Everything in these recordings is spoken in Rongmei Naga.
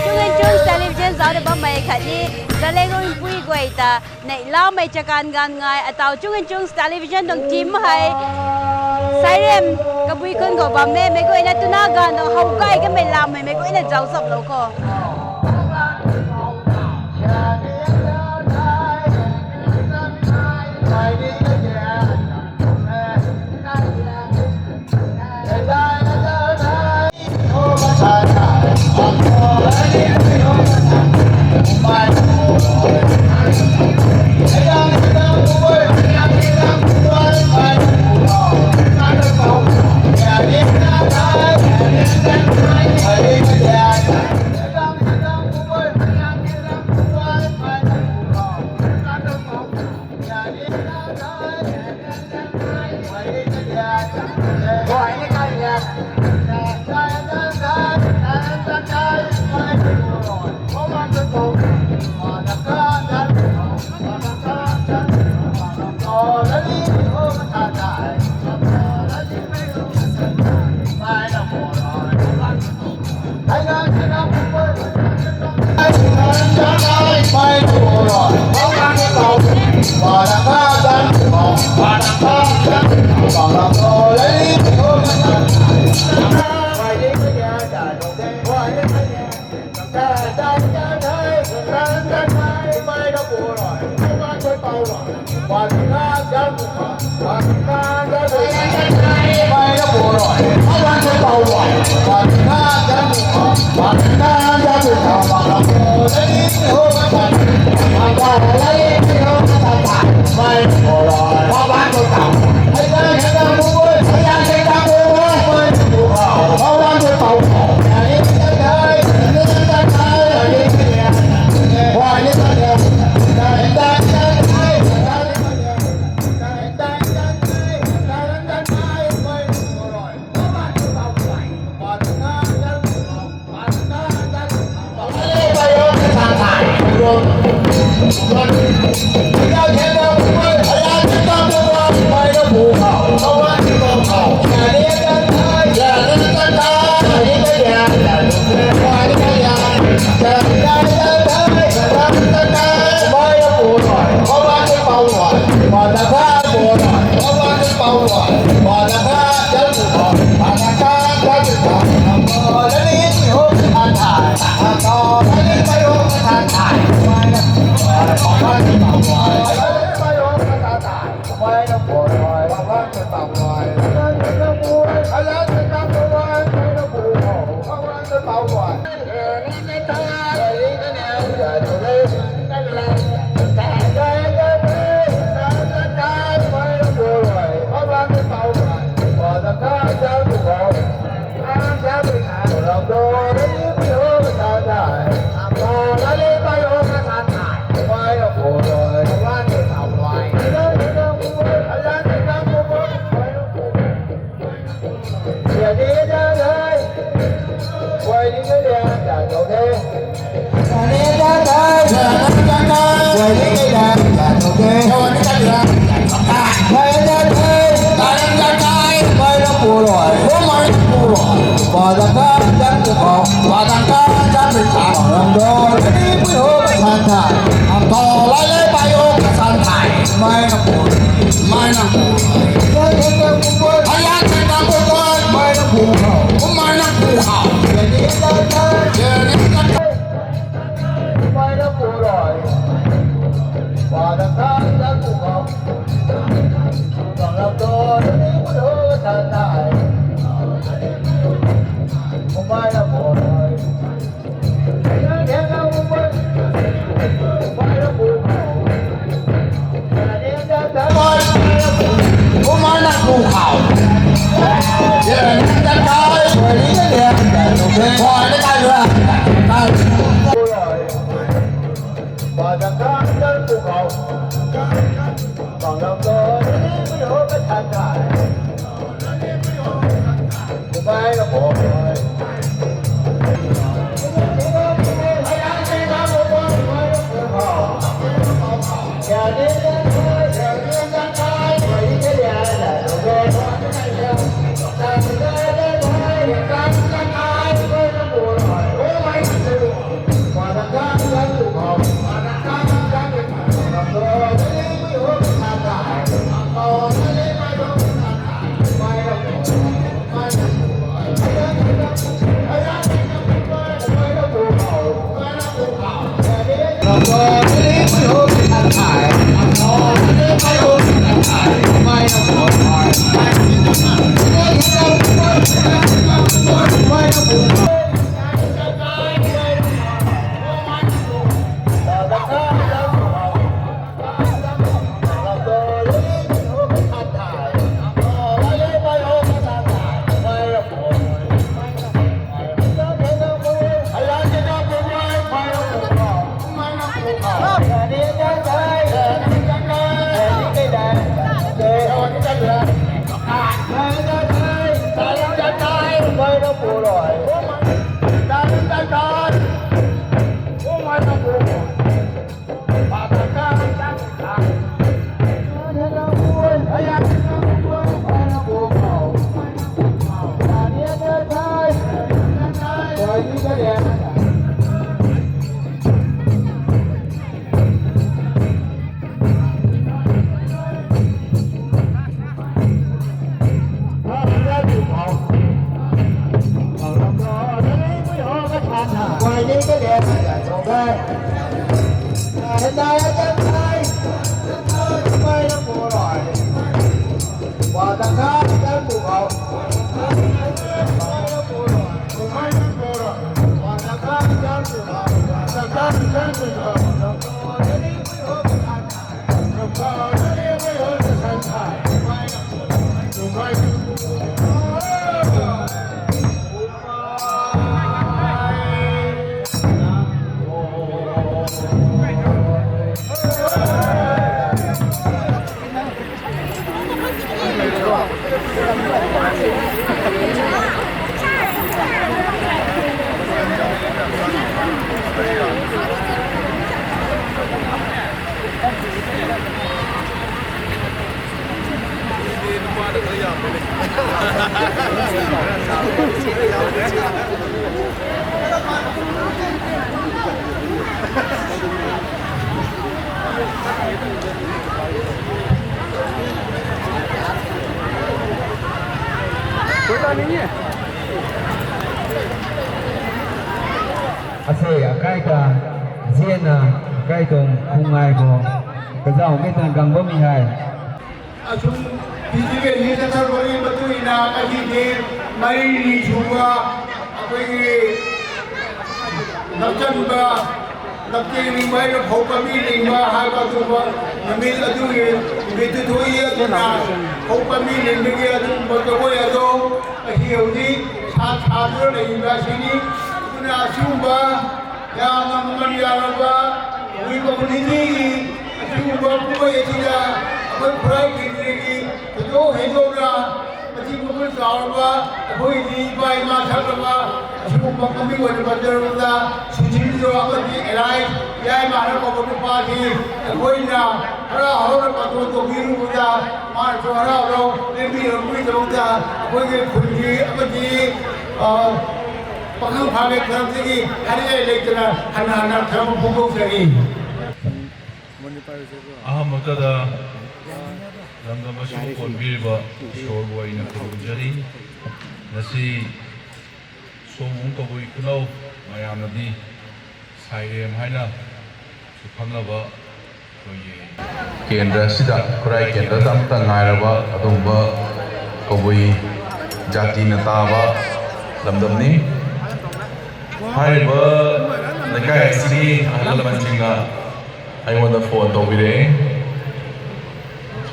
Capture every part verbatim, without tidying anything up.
Chunginchung Television zauc na bammei khatni Zeliangrong Pui guay ta neihlamei chakan ganv ngai ataw Chunginchung Television tuang team hei Sairem Kabui khun khou bam e, meic guayna twna ganv tuang how kai kamei lamei meic guayna zauc zaplou kho. Asei akai ta zianna akai tuang khungngai khou kazauhmei tuang gang bammei hei. Asum physical ni ta sar bari matu ina ahi de mari ni chunga akoi ni napchan ba napchan ni mai na phou kami ni ma hai ba tu ba nami adu ni mi tu tu ye tu na phou kami ni mi ye tu ba tu ko ya do ahi ho ni sa sa tu ni ba si ni tu na sum ba ya na man ya na ba wi ko ni ni Athingumba kumei athina, akhoi phurai khinrigi, kado hei dona, athingumba zauraba, akhoi di bai ma thakraba, athingumba kami wana bandarmada, suchimdo amadi elai, yai ma na kobo nupa di, akhoina, hara hora pato to biru da, ma to hara ro, lembi ro mui do da, akhoi ge phungi amadi, ah, pakhang phage tharam tigi, hari ai lei tana, hana hana tharam pungkok sari. Ahamkada, lamdam asu konbiriba, Ishwar bu aina khurumjari. Ngasi, sum ung kabui khulou, mayamna di, sairem haina, sukhamlaba, koye. Kendra sida, khurai kendra dam ta ngairaba, adungba, kabui, jati na taba, lamdam ni. Haiba, nakai sini, alam manchingna, ꯑꯩꯉꯣꯟꯗ phone ꯇꯧꯕꯤꯔꯛꯑꯦ꯫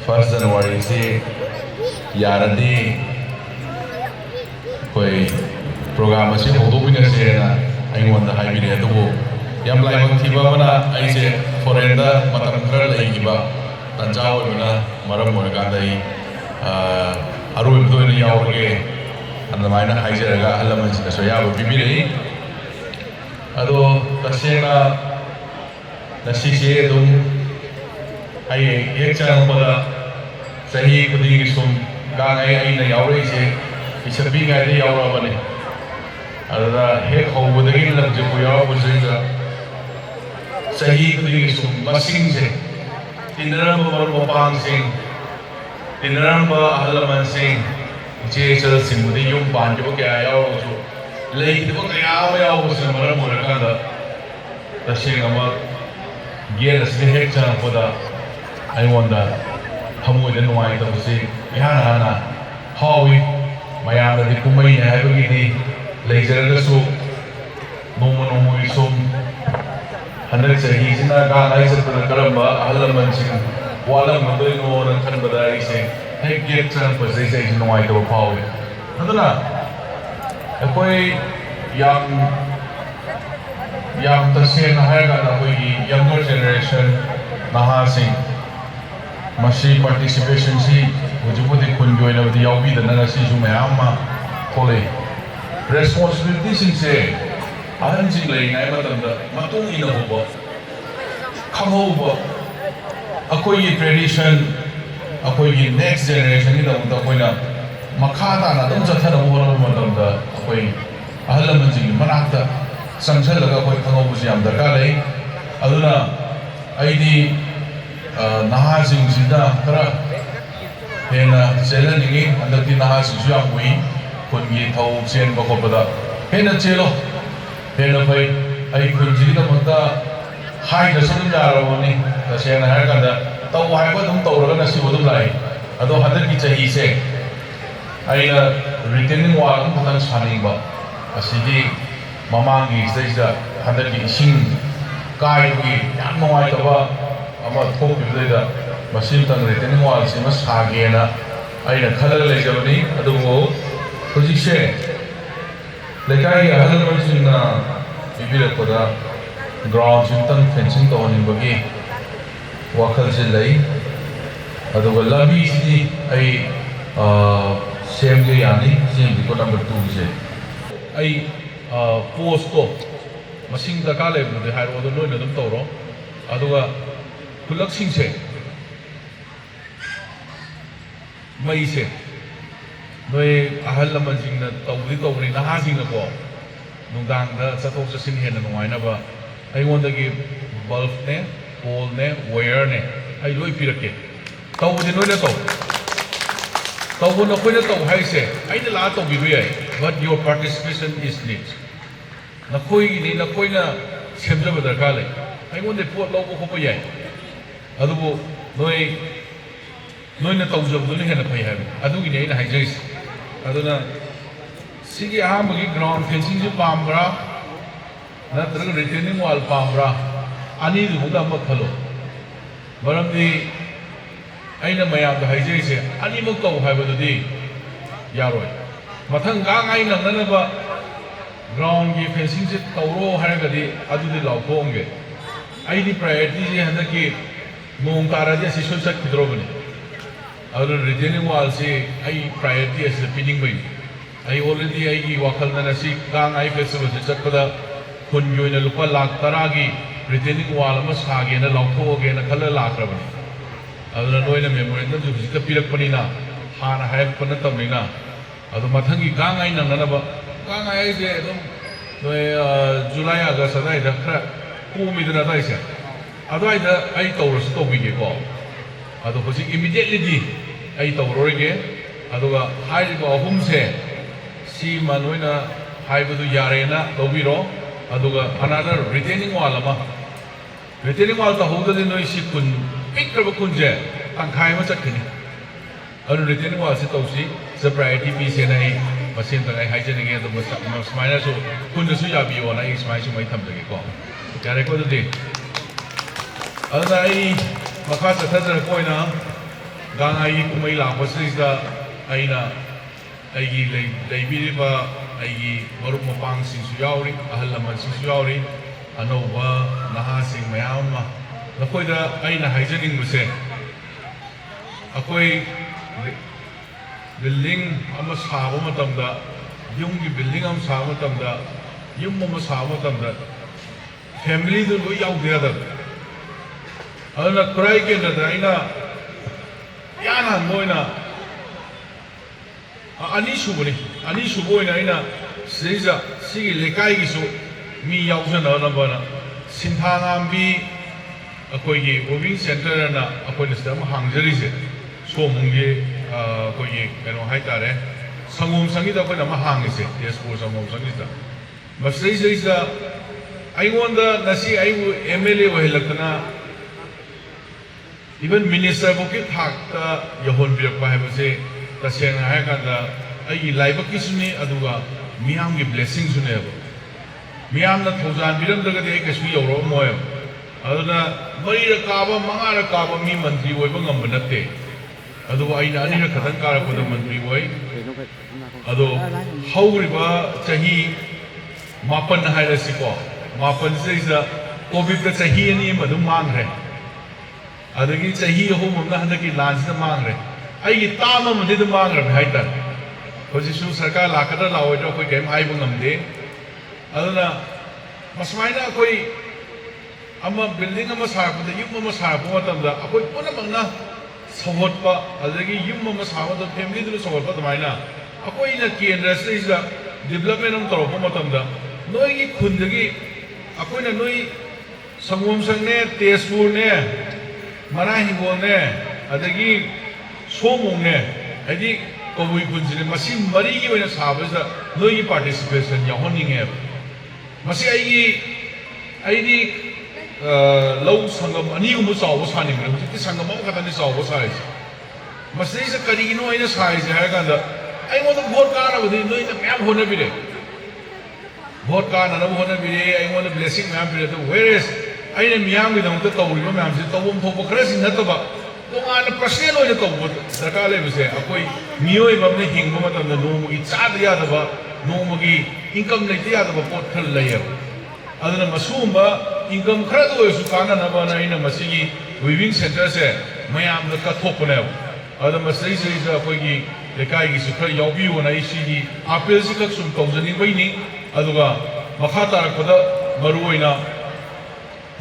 First January ꯁꯤ ꯌꯥꯔꯗꯤ ꯑꯩꯈꯣꯏ program ꯑꯁꯤ ꯍꯧꯗꯣꯛꯃꯤꯟꯅꯁꯦꯅ ꯑꯩꯉꯣꯟꯗ ꯍꯥꯏꯕꯤꯔꯛꯑꯦ꯫ ꯑꯗꯨꯕꯨ ꯌꯥꯝ ꯂꯥꯏꯕꯛ ꯊꯤꯕ ꯑꯃꯅ ꯑꯩꯁꯦ foreignꯗ ꯃꯇꯝ ꯈꯔ ꯂꯩꯈꯤꯕ ꯇꯟꯖꯥ ꯑꯣꯏꯕꯅ ꯃꯔꯝ ꯑꯣꯏꯔꯀꯥꯟꯗ ꯑꯩ, ꯑ, ꯑꯔꯣꯏꯕꯗ ꯑꯣꯏꯅ ꯌꯥꯎꯔꯒꯦ ꯑꯗꯨꯃꯥꯏꯅ ꯍꯥꯏꯖꯔꯒ ꯑꯍꯜ ꯂꯃꯟꯁꯤꯡꯅꯁꯨ ꯑꯌꯥꯕ ꯄꯤꯕꯤꯔꯛꯏ꯫ ꯑꯗꯣ ꯇꯁꯦꯡꯅ ꯉꯁꯤꯁꯦ ꯑꯗꯨꯝ ꯑꯩ ꯍꯦꯛ ꯆꯪꯉꯛꯄꯗ ꯆꯍꯤ ꯈꯨꯗꯤꯡꯒꯤ ꯁꯨꯝ ꯀꯥꯡ ꯑꯩ, ꯑꯩꯅ ꯌꯥꯎꯔꯛꯏꯁꯦ ꯄꯤꯁꯛ ꯄꯤꯛꯏꯉꯩꯗ ꯌꯥꯎꯔꯛꯑꯕꯅꯦ꯫ ꯑꯗꯨꯗ ꯍꯦꯛ ꯍꯧꯕꯗꯒꯤ ꯂꯝꯖꯤꯡꯕ ꯌꯥꯎꯔꯛꯄꯁꯤꯗ ꯆꯍꯤ ꯈꯨꯗꯤꯡꯒꯤ ꯁꯨꯝ ꯃꯁꯤꯡꯁꯦ Tinaramba marup mapang sing, tinaramba ahal laman sing, iche chal sing di yum pan kiu kaya yau chu, lei di kaya yau sing maram mura kanda, tasing ama gate asi hek chang koda, ai wanda, thamui da nuai ta si, ya na na, hawi, mayam da di kumei ni hai bagi di, lei jara da su, nung nung sum, Handak chahi sina ganai sa puna karamba ahal laman sing, walam mandui no na khan badai sing, hei gift chan pa sei sei sing nuai to pau e. Aduna, akoi yang, yang ta sen hai ka na koi younger generation, naha sing, masi participation si, uju ko di kun goi na di yau bi da na na si sumai ama, kole. Responsibility sing se, Ahan zinglei ngai matam da, matung ina ho ba, khang ho ba, akoi ki tradition, akoi ki next generation ni da, da koi na, makha ta na dum sa thana ho na matam da, akoi, ahal laman zing manak ta, sang sa laga akoi khang ho bu ziam da ka lei, aduna, ai di, ah, naha zing zing da, kara, Hena, sela ning e, handak di naha sing sui apui, khun ki thau sen ba khou pa da. Hena selo, hena phei, ai khun zi ki ta mak ta, hai da sung ya ra ni, ta sena hai kanda, tau hai ba dum tau ra na si ba dum lai. Ado handak ki chahi se, ai na retaining wall dum patan sa ning ba, asi di, Mamang ki stage da, handak ki sing kai ki, yam nungai ta ba, ama thok ki da, masin tang retaining wall si ma sa ge na, ai na khala lei jam ni, adu bo, hujik se, leikai ki ahal laman sing na, ibi ra ko da, ground sing tang fencing ta ni ba ki, wakhal si lei, adu ga lambi si ni, ai, ah, sem ge ya ni, sem di ko number two se. Ai, ah, post ko, masing ta ka lei bu di hai ro do noi na dum tau ro. Adu ga, kulak sing se. Mei se. Noi ahal laman zing na tau di tau ni naha zing na ko. Nungdang da chathok chasin hena nungai na ba. Ai wanda ki bulb ne, pole ne, wire ne. Ai loi pi ra ke. Tau di noi na tau. Tau na koi na tau hai se. Ai na la tau bi rui ai. But your participation is need. Na koi ni, na koi na sem za ba darkar lei. Ai wanda pot lau ko ko pa yai. Adu bo, noi, noi na tau za bu ni hena phei hai. Adu ki ni ai na hai jai se. Adu na, sigi aham ki ground fencing si pam ra, na tara retaining wall pam ra, ani du da mak khalo. Maram di, ai na mayam da hai jai se, ani mak tau hai ba du di, ya roi. Mathang gang ai nang na na ba, ground ki fencing si tau ro hai ka di, adu di lau kong ge. Ai di priority si handak ki, Nung tara di asi sui chat kidro bani. Adu retaining wall si ai priority asi pining bai. Ai already ai ki wakhal na na si gang ai festival si chat pada khun yoi na lupa lak tara ki retaining wall ama sa ge na lau tho ge na khala lak ra bani. Adu na noi na memorandum si si ta pirak pani na ha na hai pana tam ni na. Adu mathang ki gang ai nang na na ba. Gang ai ai se adum, noi, ah, July, August adai da khara ku mi dana dai se. Adai da ai tau ra su tau bi ge ko. Adu hou si immediately di ai tau ra ge. Adu ga hai ba hum se. Si ma noi na hai ba du yare na tau bi ro. Adu ga another retaining wall ama. Retaining wall ta hou da di noi si kun, pik ra ba kun je, tang khai ma chat kani. Adu retaining wall si tau si, sa priority pi se na ai, masin tang ai hai chen nge, adu masa, ma smai na su, kun na su ya bi wan ai, smai su mai tham da ge ko. Yare ko du di. Adu na ai, makha sa tha zara koi na, gang ai kumai lang ko si da, ai na, Aigi lei, leibiriba, aigi marup mapang sing su yau ri, ahal laman sing su yau ri, anouba, naha sing mayam ma. Nakoi da ai na hai janing bu se. Akoi bi-, building ama sa bo matam da, yum ki building ama sa bo matam da, yum ama sa bo matam da, family tu lui yau dia da. Aduna kurai ken da da ai na, ya na moi na, A, ani sw bw ni, ani sw bw na, ina, seiza, sigi leikai ki sw, mi yau zana na bana, sintha ngambi, ꯑꯩꯈꯣꯏꯒꯤ weaving centre ꯅ ꯑꯩꯈꯣꯏꯅ ꯁꯤꯗ ꯑꯃ ꯍꯥꯡꯖꯔꯤꯁꯦ, ꯁꯣꯝꯒꯤ, ꯑ, ꯑꯩꯈꯣꯏꯒꯤ ꯀꯩꯅꯣ ꯍꯥꯏꯇꯥꯔꯦ, ꯁꯪꯒꯣꯝ ꯁꯪꯒꯤꯗ ꯑꯩꯈꯣꯏꯅ ꯑꯃ ꯍꯥꯡꯉꯤꯁꯦ, ꯇꯦꯖꯄꯨꯔ ꯁꯪꯒꯣꯝ ꯁꯪꯒꯤꯗ꯫ ꯃꯁꯤꯗꯩꯁꯤꯗꯩꯁꯤꯗ ꯑꯩꯉꯣꯟꯗ ꯉꯁꯤ ꯑꯩꯕꯨ M L A ꯑꯣꯏꯍꯜꯂꯛꯇꯅ, even minister ꯐꯥꯎꯒꯤ ꯊꯥꯛꯇ ꯌꯧꯍꯟꯕꯤꯔꯛꯄ ꯍꯥꯏꯕꯁꯦ, ꯇꯁꯦꯡꯅ ꯍꯥꯏꯔꯀꯥꯟꯗ, ꯑꯩꯒꯤ ꯂꯥꯏꯕꯛꯀꯤꯁꯨꯅꯤ, ꯑꯗꯨꯒ ꯃꯤꯌꯥꯝꯒꯤ blessing ꯁꯨꯅꯦꯕ꯫ ꯃꯤꯌꯥꯝꯅ ꯊꯧꯖꯥꯟꯕꯤꯔꯝꯗ꯭ꯔꯒꯗꯤ ꯑꯩ ꯀꯩꯁꯨ ꯌꯧꯔꯛꯑꯝꯃꯣꯏꯕ꯫ ꯑꯗꯨꯅ ꯃꯔꯤꯔꯛ ꯀꯥꯕ, ꯃꯉꯥꯔꯛ ꯀꯥꯕ ꯃꯤ ꯃꯟꯇ꯭ꯔꯤ ꯑꯣꯏꯕ ꯉꯝꯕ ꯅꯠꯇꯦ꯫ ꯑꯗꯨꯕꯨ ꯑꯩꯅ ꯑꯅꯤꯔꯛ ꯈꯛꯇꯪ ꯀꯥꯔꯛꯄꯗ ꯃꯟꯇ꯭ꯔꯤ ꯑꯣꯏ꯫ ꯑꯗꯣ ꯍꯧꯔꯤꯕ ꯆꯍꯤ ꯃꯥꯄꯟ ꯍꯥꯏꯔꯁꯤꯀꯣ, ꯃꯥꯄꯟꯁꯤꯗꯩꯁꯤꯗ COVID ꯆꯍꯤ ꯑꯅꯤ ꯑꯃ ꯑꯗꯨꯝ ꯃꯥꯡꯈ꯭ꯔꯦ꯫ ꯑꯗꯒꯤ ꯆꯍꯤ ꯑꯍꯨꯝ ꯑꯃꯅ ꯍꯟꯗꯛꯀꯤ ꯂꯥꯟꯁꯤꯅ ꯃꯥꯡꯈ꯭ꯔꯦ꯫ ꯑꯩꯒꯤ term ꯑꯃꯗꯤ ꯑꯗꯨꯝ ꯃꯥꯡꯈ꯭ꯔꯕꯅꯤ ꯍꯥꯏꯇꯥꯔꯦ꯫ ꯍꯧꯖꯤꯛꯁꯨ ꯁꯔꯀꯥꯔ ꯂꯥꯛꯀꯗ꯭ꯔꯥ ꯂꯥꯛꯑꯣꯏꯗ꯭ꯔꯥ ꯑꯩꯈꯣꯏ ꯀꯔꯤꯝ ꯍꯥꯏꯕ ꯉꯝꯗꯦ꯫ ꯑꯗꯨꯅ ꯃꯁꯨꯃꯥꯏꯅ ꯑꯩꯈꯣꯏ ꯑꯃ building ꯑꯃ ꯁꯥꯔꯛꯄꯗ, ꯌꯨꯝ ꯑꯃ ꯁꯥꯔꯛꯄ ꯃꯇꯝꯗ ꯑꯩꯈꯣꯏ ꯄꯨꯝꯅꯃꯛꯅ ꯁꯧꯒꯠꯄ, ꯑꯗꯒꯤ ꯌꯨꯝ ꯑꯃ ꯁꯥꯕ ꯃꯇꯝꯗ family ꯗꯨꯅ ꯁꯧꯒꯠꯄ ꯑꯗꯨꯃꯥꯏꯅ, ꯑꯩꯈꯣꯏꯅ ꯀꯦꯟꯗ꯭ꯔ ꯑꯁꯤꯗꯩꯁꯤꯗ development ꯑꯃ ꯇꯧꯔꯛꯄ ꯃꯇꯝꯗ, ꯅꯣꯏꯒꯤ ꯈꯨꯟꯗꯒꯤ ꯑꯩꯈꯣꯏꯅ ꯅꯣꯏ ꯁꯪꯒꯣꯝ ꯁꯪꯅꯦ, ꯇꯦꯖꯄꯨꯔꯅꯦ, ꯃꯔꯥꯏ ꯍꯤꯡꯒꯣꯜꯅꯦ, ꯑꯗꯒꯤ ꯁꯣꯃꯣꯡꯅꯦ, ꯍꯥꯏꯗꯤ ꯀꯕꯨꯏ ꯈꯨꯟꯁꯤꯅꯦ, ꯃꯁꯤ ꯃꯔꯤꯒꯤ ꯑꯣꯏꯅ ꯁꯥꯕꯁꯤꯗ ꯅꯣꯏꯒꯤ participation ꯌꯥꯎꯍꯟꯅꯤꯡꯉꯦꯕ꯫ ꯃꯁꯤ ꯑꯩꯒꯤ, ꯑꯩꯗꯤ, ꯑ, ꯂꯧ ꯁꯪꯒꯝ ꯑꯅꯤꯒꯨꯝꯕ ꯆꯥꯎꯕ ꯁꯥꯅꯤꯡꯕꯅꯦ꯫ ꯍꯧꯖꯤꯛꯇꯤ ꯁꯪꯒꯝ ꯑꯃꯈꯛꯇꯅꯤ ꯆꯥꯎꯕ ꯁꯥꯔꯤꯁꯦ꯫ ꯃꯁꯤꯗꯩꯁꯤꯗ ꯀꯔꯤꯒꯤꯅꯣ ꯑꯩꯅ ꯁꯥꯔꯤꯁꯦ ꯍꯥꯏꯔ ꯀꯥꯟꯗ, ꯑꯩꯉꯣꯟꯗ vote ꯀꯥꯅꯕꯗꯤ ꯅꯣꯏꯅ ꯃꯌꯥꯝ ꯍꯣꯠꯅꯕꯤꯔꯦ꯫ Vote ꯀꯥꯅꯅꯕ ꯍꯣꯠꯅꯕꯤꯔꯦ, ꯑꯩꯉꯣꯟꯗ blessing ꯃꯌꯥꯝ ꯄꯤꯔꯦ꯫ ꯑꯗꯨ whereas ꯑꯩꯅ ꯃꯤꯌꯥꯝꯒꯤꯗꯃꯛꯇ ꯇꯧꯔꯤꯕ ꯃꯌꯥꯝꯁꯤ ꯇꯧꯐꯝ ꯊꯣꯛꯄ ꯈꯔꯁꯤ ꯅꯠꯇꯕ, ꯇꯣꯉꯥꯟꯅ personal ꯑꯣꯏꯅ ꯇꯧꯕ ꯗꯔꯀꯥꯔ ꯂꯩꯕꯁꯦ, ꯑꯩꯈꯣꯏ ꯃꯤꯑꯣꯏꯕ ꯑꯃꯅ ꯍꯤꯡꯕ ꯃꯇꯝꯗ ꯅꯣꯡꯃꯒꯤ ꯆꯥꯗ ꯌꯥꯗꯕ, ꯅꯣꯡꯃꯒꯤ income ꯂꯩꯇ ꯌꯥꯗꯕ ꯄꯣꯠ ꯈꯔ ꯂꯩꯌꯦꯕ꯫ ꯑꯗꯨꯅ ꯃꯁꯤꯒꯨꯝꯕ income ꯈꯔꯗ ꯑꯣꯏꯔꯁꯨ ꯀꯥꯟꯅꯅꯕꯅ ꯑꯩꯅ ꯃꯁꯤꯒꯤ weaving centreꯁꯦ ꯃꯌꯥꯝꯗ ꯀꯠꯊꯣꯛꯄꯅꯦꯕ꯫ ꯑꯗꯨꯅ ꯃꯁꯤꯗꯩꯁꯤꯗꯩꯁꯤꯗ ꯑꯩꯈꯣꯏꯒꯤ ꯂꯩꯀꯥꯏꯒꯤꯁꯨ ꯈꯔ ꯌꯥꯎꯕꯤꯌꯣꯅ ꯑꯩ ꯁꯤꯒꯤ appealꯁꯤ ꯈꯛ ꯁꯨꯝ ꯇꯧꯖꯅꯤꯡꯕꯩꯅꯤ꯫ ꯑꯗꯨꯒ ꯃꯈꯥ ꯇꯥꯔꯛꯄꯗ ꯃꯔꯨꯑꯣꯏꯅ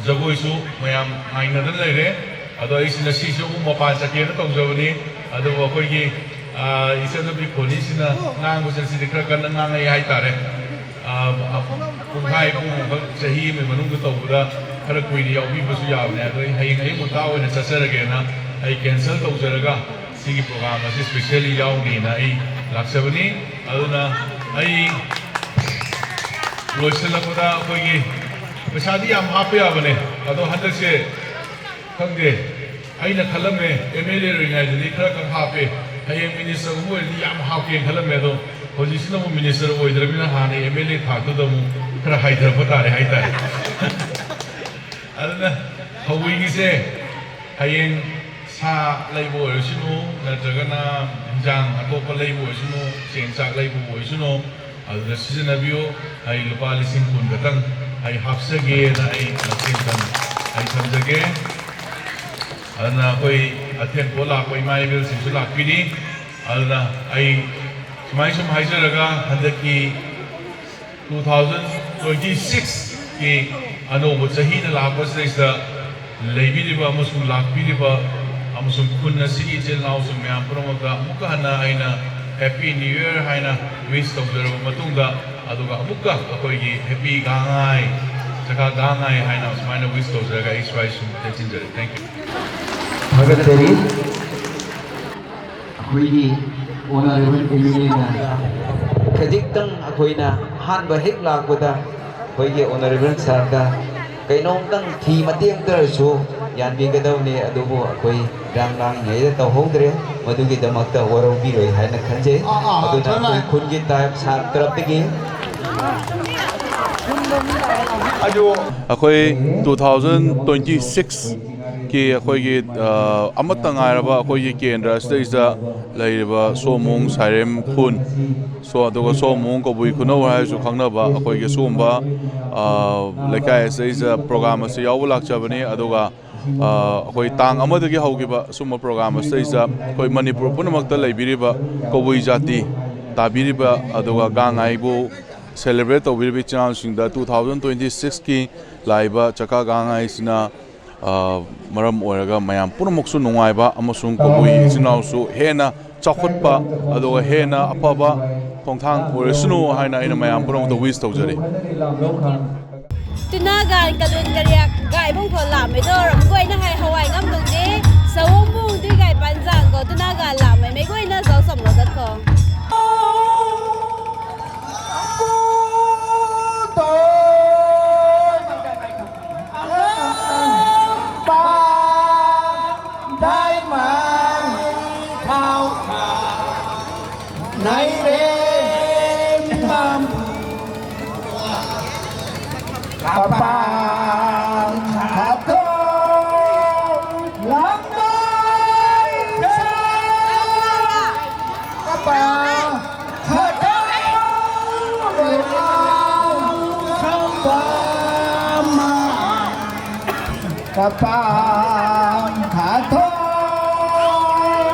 ꯖꯒꯣꯏꯁꯨ ꯃꯌꯥꯝ ꯉꯥꯏꯅꯗꯅ ꯂꯩꯔꯦ꯫ ꯑꯗꯣ ꯑꯩꯁꯤꯅ ꯁꯤꯁꯨ ꯑꯃꯨꯛ ꯃꯄꯥꯟ ꯆꯠꯀꯦꯅ ꯇꯧꯖꯕꯅꯤ꯫ ꯑꯗꯨꯕꯨ ꯑꯩꯈꯣꯏꯒꯤ, ꯑ, ꯏꯆꯟꯅꯨꯄꯤ ꯈꯣꯅꯤꯁꯤꯅ ꯉꯥꯡꯕꯁꯦ ꯁꯤꯗꯤ ꯈꯔ ꯀꯟꯅ ꯉꯥꯡꯉꯛꯑꯦ ꯍꯥꯏꯇꯥꯔꯦ꯫ ꯑ, ꯄꯨꯡꯈꯥꯏ ꯄꯨꯡ ꯑꯃꯈꯛ ꯆꯍꯤ ꯑꯃꯒꯤ ꯃꯅꯨꯡꯗ ꯇꯧꯕꯗ ꯈꯔ ꯀꯨꯏꯅ ꯌꯥꯎꯕꯤꯕꯁꯨ ꯌꯥꯕꯅꯦ꯫ ꯑꯗꯣ ꯑꯩ ꯍꯌꯦꯡ ꯑꯌꯨꯛ ꯉꯟꯇꯥ ꯑꯣꯏꯅ ꯆꯠꯆꯔꯒꯦꯅ ꯑꯩ cancel ꯇꯧꯖꯔꯒ ꯁꯤꯒꯤ program ꯑꯁꯤ specially ꯌꯥꯎꯅꯤꯅ ꯑꯩ ꯂꯥꯛꯆꯕꯅꯤ꯫ ꯑꯗꯨꯅ ꯑꯩ ꯂꯣꯏꯁꯤꯜꯂꯛꯄꯗ ꯑꯩꯈꯣꯏꯒꯤ ꯄꯩꯁꯥꯗꯤ ꯌꯥꯝ ꯍꯥꯞꯄ ꯌꯥꯕꯅꯦ꯫ ꯑꯗꯣ ꯍꯟꯗꯛꯁꯦ ꯈꯪꯗꯦ, ꯑꯩꯅ ꯈꯜꯂꯝꯃꯦ, M L A ꯑꯣꯏꯔꯤꯉꯩꯗꯗꯤ ꯈꯔ ꯈꯛ ꯍꯥꯞꯄꯦ, ꯍꯌꯦꯡ minister ꯒꯨꯝꯕ ꯑꯣꯏꯔꯗꯤ ꯌꯥꯝ ꯍꯥꯞꯀꯦꯅ ꯈꯜꯂꯝꯃꯦ꯫ ꯑꯗꯣ ꯍꯧꯖꯤꯛꯁꯤꯅ ꯑꯃꯨꯛ minister ꯑꯣꯏꯗ꯭ꯔꯕꯅꯤꯅ ꯍꯥꯟꯅ M L A ꯊꯥꯛꯇꯨꯗ ꯑꯃꯨꯛ ꯈꯔ ꯍꯥꯏꯊꯔꯛꯄ ꯇꯥꯔꯦ ꯍꯥꯏꯇꯥꯔꯦ꯫ ꯑꯗꯨꯅ ꯍꯧꯋꯤꯒꯤꯁꯦ ꯍꯌꯦꯡ ꯁꯥ ꯂꯩꯕ ꯑꯣꯏꯔꯁꯅꯨ, ꯅꯠꯇ꯭ꯔꯒꯅ ꯏꯟꯖꯥꯡ ꯑꯇꯣꯞꯄ ꯂꯩꯕ ꯑꯣꯏꯔꯁꯅꯨ, ꯆꯦꯡ ꯆꯥꯛ ꯂꯩꯕ ꯑꯣꯏꯔꯁꯅꯨ, ꯑꯗꯨꯗ ꯁꯤꯖꯤꯟꯅꯕꯤꯌꯨ꯫ ꯑꯩ ꯂꯨꯄꯥ ꯂꯤꯁꯤꯡ ꯀꯨꯟ ꯈꯛꯇꯪ ꯑꯩ ꯍꯥꯞꯆꯒꯦꯅ ꯑꯩ ꯃꯇꯦꯡ ꯇꯧ-, ꯑꯩ ꯊꯝꯖꯒꯦ꯫ ꯑꯗꯨꯅ ꯑꯩꯈꯣꯏ ꯑꯊꯦꯟ ꯄꯣꯠ ꯂꯥꯛꯄ ꯏꯃꯥ ꯏꯕꯦꯜꯁꯤꯡꯁꯨ ꯂꯥꯛꯄꯤꯔꯤ꯫ ꯑꯗꯨꯅ ꯑꯩ ꯁꯨꯃꯥꯏ ꯁꯨꯝ ꯍꯥꯏꯖꯔꯒ, ꯍꯟꯗꯛꯀꯤ two thousand twenty six ꯀꯤ ꯑꯅꯧꯕ ꯆꯍꯤꯅ ꯂꯥꯛꯄꯁꯤꯗꯩꯁꯤꯗ ꯂꯩꯕꯤꯔꯤꯕ ꯑꯃꯁꯨꯡ ꯂꯥꯛꯄꯤꯔꯤꯕ ꯑꯃꯁꯨꯡ ꯈꯨꯟ ꯑꯁꯤꯒꯤ ꯏꯆꯤꯜ ꯏꯅꯥꯎꯁꯤꯡ ꯃꯌꯥꯝ ꯄꯨꯝꯅꯃꯛꯇ ꯑꯃꯨꯛꯀ ꯍꯟꯅ ꯑꯩꯅ Happy New Year ꯍꯥꯏꯅ wish ꯇꯧꯖꯔꯕ ꯃꯇꯨꯡꯗ, ꯑꯗꯨꯒ ꯑꯃꯨꯛꯀ ꯑꯩꯈꯣꯏꯒꯤ Happy ꯒꯥꯡꯉꯥꯏ, ꯆꯀꯥ ꯒꯥꯡꯉꯥꯏ ꯍꯥꯏꯅ ꯑꯁꯨꯃꯥꯏꯅ wish ꯇꯧꯖꯔꯒ ꯑꯩ ꯁ꯭ꯋꯥꯏ ꯁꯨꯝ ꯇꯦꯟꯁꯤꯟꯖꯔꯦ꯫ Thank you꯫ ꯊꯥꯒꯠꯆꯔꯤ꯫ ꯑꯩꯈꯣꯏꯒꯤ honourable M L A ꯅ ꯈꯖꯤꯛꯇꯪ ꯑꯩꯈꯣꯏꯅ ꯑꯍꯥꯟꯕ ꯍꯦꯛ ꯂꯥꯛꯄꯗ ꯑꯩꯈꯣꯏꯒꯤ honourable sir ꯗ ꯀꯩꯅꯣꯝꯇꯪ ꯐꯤ ꯃꯇꯦꯛ ꯑꯃꯇꯔꯁꯨ ꯌꯥꯟꯕꯤꯒꯗꯕꯅꯤ, ꯑꯗꯨꯕꯨ ꯑꯩꯈꯣꯏ ꯏꯔꯥꯡ ꯂꯥꯡꯉꯤꯉꯩꯗ ꯇꯧꯍꯧꯗ꯭ꯔꯦ꯫ ꯃꯗꯨꯒꯤꯗꯃꯛꯇ ꯋꯥꯔꯧꯕꯤꯔꯣꯏ ꯍꯥꯏꯅ ꯈꯟꯖꯩ꯫ ꯑꯥ, ꯑꯥ, ꯑꯗꯨꯅ ꯊꯝꯃꯦ꯫ ꯑꯩꯈꯣꯏ ꯈꯨꯟꯒꯤ ꯇꯥꯏꯞ ꯁꯥꯔ ꯇꯔꯞꯇꯒꯤ ꯑꯗꯨ ꯑꯩꯈꯣꯏ two thousand twenty six ꯀꯤ ꯑꯩꯈꯣꯏꯒꯤ, ꯑ, ꯑꯃꯠꯇ ꯉꯥꯏꯔꯕ ꯑꯩꯈꯣꯏꯒꯤ ꯀꯦꯟꯗ꯭ꯔ ꯑꯁꯤꯗꯩꯁꯤꯗ ꯂꯩꯔꯤꯕ ꯁꯣꯃꯣꯡ ꯁꯥꯏꯔꯦꯝ ꯈꯨꯟ, ꯁꯣ-, ꯑꯗꯨꯒ ꯁꯣꯃꯣꯡ ꯀꯕꯨꯏ ꯈꯨꯅꯧ ꯍꯥꯏꯔꯁꯨ ꯈꯪꯅꯕ ꯑꯩꯈꯣꯏꯒꯤ ꯁꯤꯒꯨꯝꯕ, ꯑ, ꯂꯩꯀꯥꯏ ꯑꯁꯤꯗꯩꯁꯤꯗ program ꯑꯁꯤ ꯌꯥꯎꯕ ꯂꯥꯛꯆꯕꯅꯤ꯫ ꯑꯗꯨꯒ, ꯑ, ꯑꯩꯈꯣꯏ ꯇꯥꯡ ꯑꯃꯗꯒꯤ ꯍꯧꯈꯤꯕ ꯁꯤꯒꯨꯝꯕ program ꯑꯁꯤꯗꯩꯁꯤꯗ ꯑꯩꯈꯣꯏ ꯃꯅꯤꯄꯨꯔ ꯄꯨꯝꯅꯃꯛꯇ ꯂꯩꯕꯤꯔꯤꯕ ꯀꯕꯨꯏ ꯖꯥꯇꯤ ꯇꯥꯕꯤꯔꯤꯕ ꯑꯗꯨꯒ ꯒꯥꯡ ꯉꯥꯏꯕꯨ celebrate ꯇꯧꯕꯤꯔꯤꯕ ꯏꯆꯤꯟ ꯏꯅꯥꯎꯁꯤꯡꯗ two thousand twenty six ꯀꯤ ꯂꯥꯛꯏꯕ ꯆꯀꯥ ꯒꯥꯡ ꯉꯥꯏꯁꯤꯅ, ꯑ, ꯃꯔꯝ ꯑꯣꯏꯔꯒ ꯃꯌꯥꯝ ꯄꯨꯝꯅꯃꯛꯁꯨ ꯅꯨꯡꯉꯥꯏꯕ ꯑꯃꯁꯨꯡ ꯀꯕꯨꯏ ꯏꯆꯤꯟ ꯏꯅꯥꯎꯁꯨ ꯍꯦꯟꯅ ꯆꯥꯎꯈꯠꯄ ꯑꯗꯨꯒ ꯍꯦꯟꯅ ꯑꯐꯕ ꯈꯣꯡꯊꯥꯡ ꯑꯣꯏꯔꯁꯅꯨ ꯍꯥꯏꯅ ꯑꯩꯅ ꯃꯌꯥꯝ ꯄꯨꯝꯅꯃꯛꯇ wish ꯇꯧꯖꯔꯤ꯫ Twna ganv kalun kariak gay bung khou lamei tu ramh guayna hei how ai ngam tuang de. Sawang bung dui gay panzang khou twna ganv lamei mei guayna zauc samlou dat khou. Nai rem bam. Kapang khat thu lam nai sa. Kapang khat thu lam nai sa. Kapang khat thu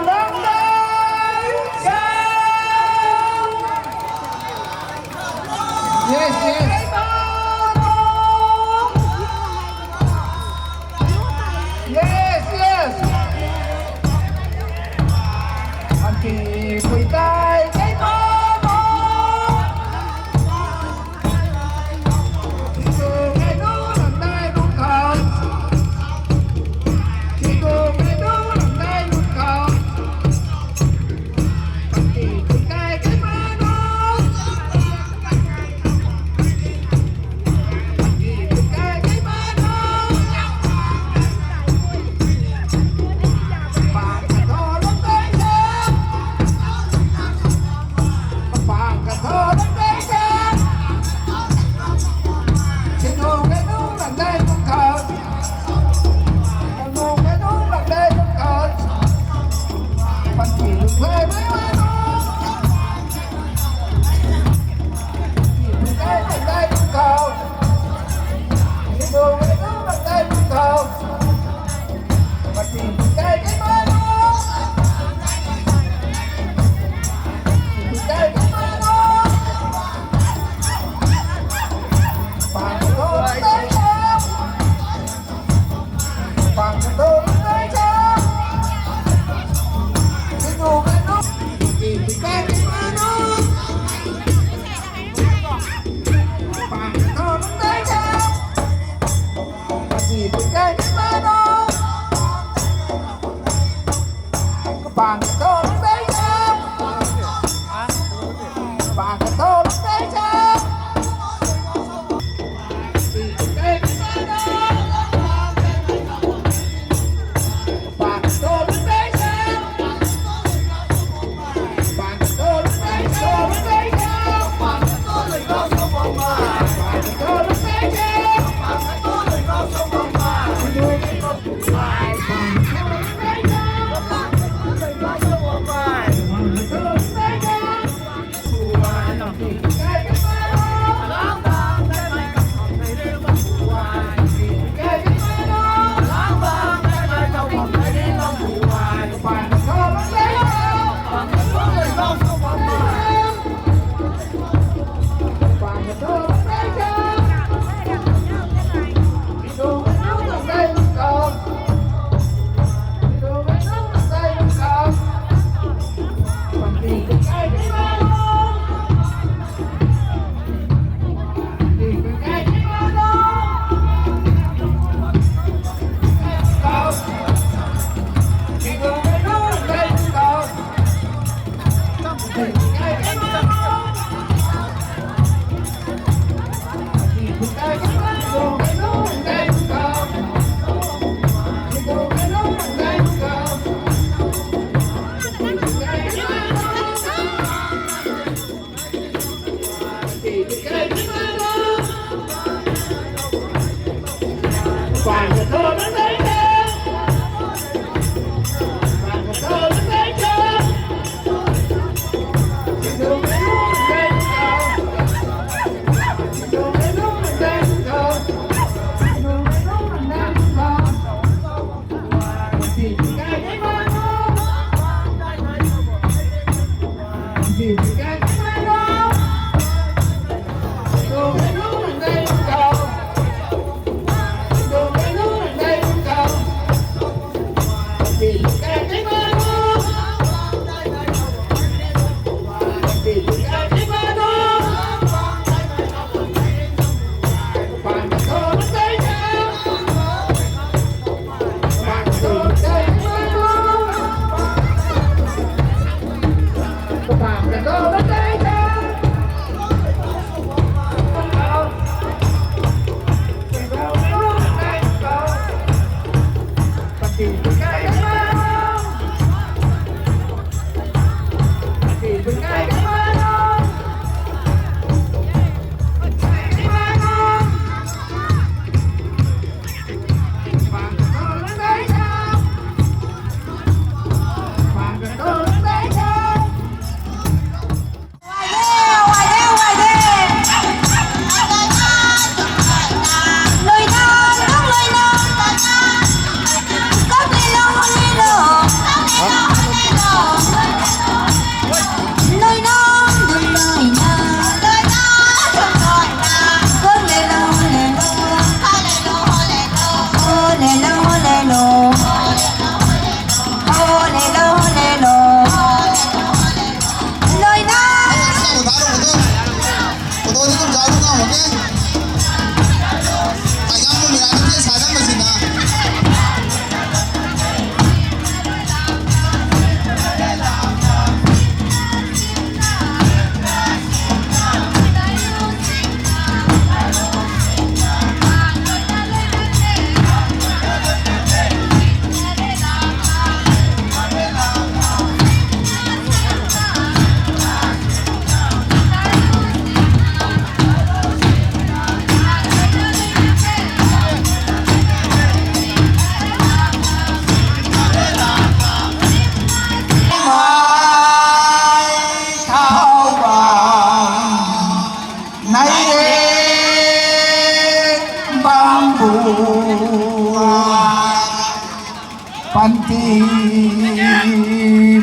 lam nai sa. Yes, yes. Yes, yes. Anki pui tai kei pa mo. Ngai nu nang nai bung khat.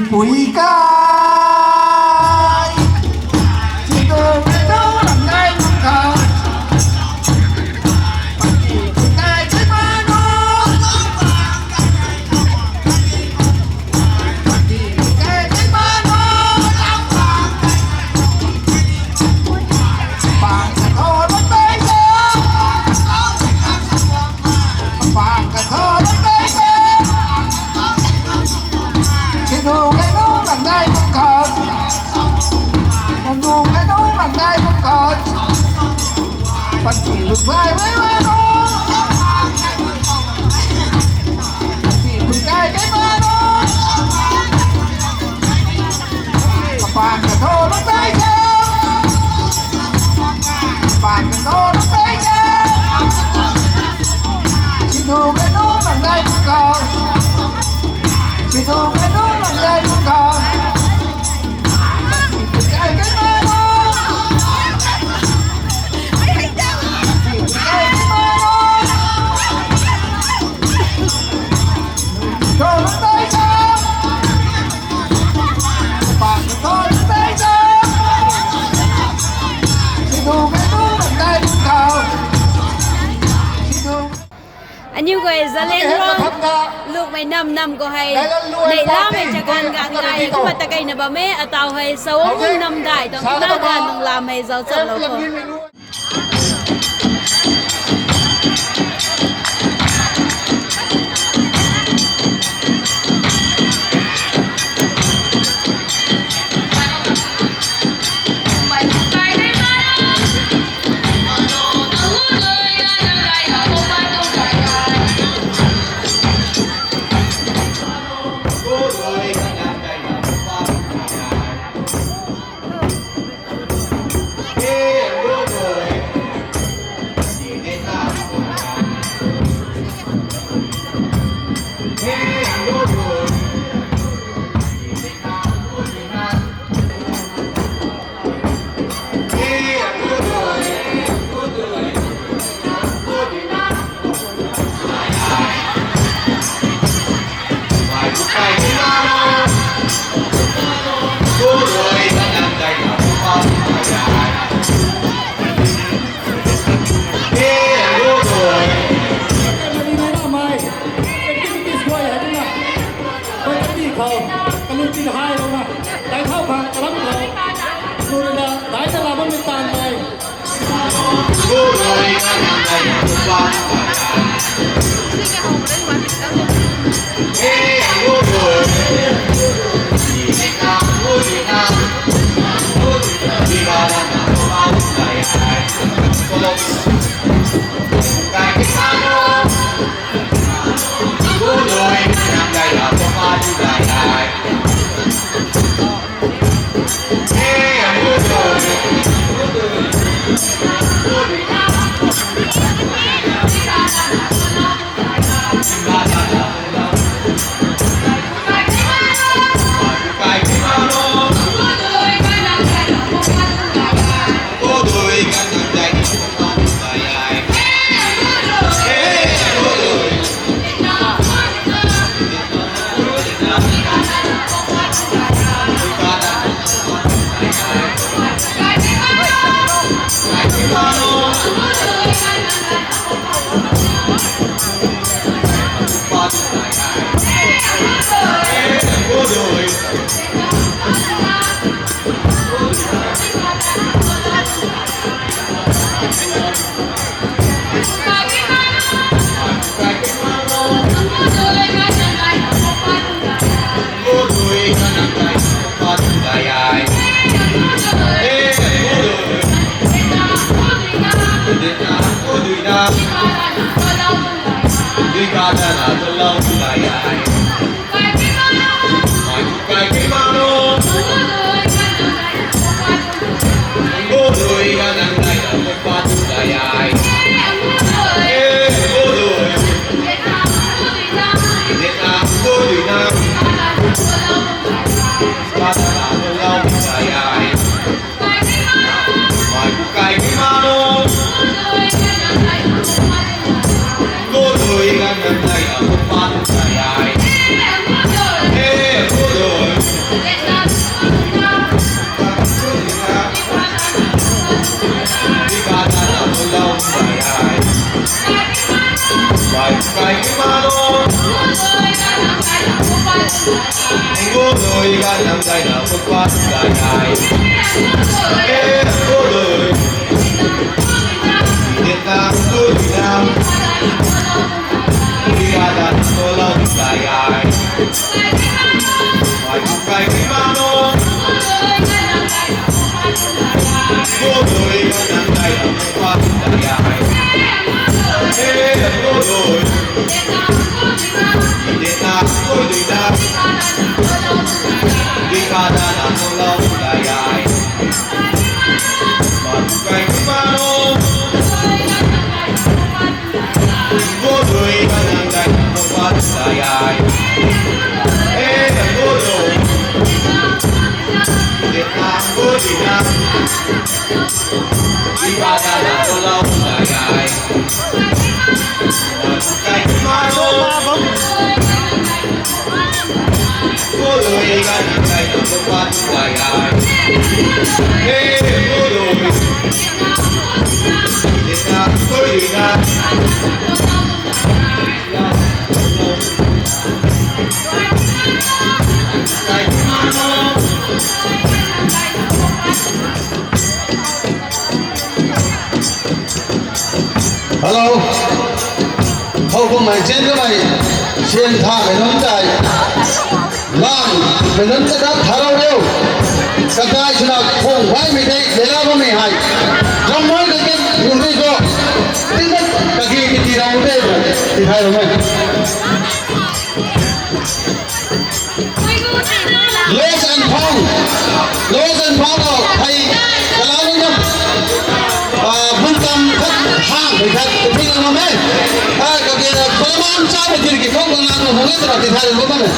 Pui kai. Chidu kai nu lang dai pui kai. Pui kai kai ma nu. Pui kai kai ma nu. Pang sa tho lang dai sa. Pang ka tho lang dai sa. Chidu kai nu lang dai pui kai. Chidu kai nu lang dai pui kai. Pati lu bai bai bai nu. Pati lu kai kai bai nu. Kapang ka tho lang dai sa. Kapang ka tho lang dai sa. Chidu kai nu lang dai pui kai. Chidu kai nu lang dai pui kai. Aniu guay Zeliangrong lukmei nam nam khou hei neihlamei chagan ganv ngai kumna ta keyna bam e. Ataw hei Sawangmung namdai tuang kina ganv nung lamei zauc chamlou khou. Khou, kalung tin hai lou na, dai thau khang kalam khou, lu na, dai ta la bammei taanv tei. Gului ganv nang daina pumpat dai ai. E gului. Dinna gului nang. Dikada nang gulou dai ai. Mai kai kai mano. Gului ganv nang daina pumpat dai ai. E gului. Hello. Hou kummei chen kamei sian tha mei nunc tei. Lang mei nunc ta dat tharou riu. Kakai swna khung baihmei tei leila bammei hei. Kamei kakin nunc tei tu. Tina kaki kati rau tei. Tithay rau mei. Lost and found. Lost and found o, hei, kalanina, ah, bungkam khat hang, hei khat, kathing lam e. Ah, kaki, palaman cha, hei, tir ki khou, kalanina, hung e, tara, tithay lam e.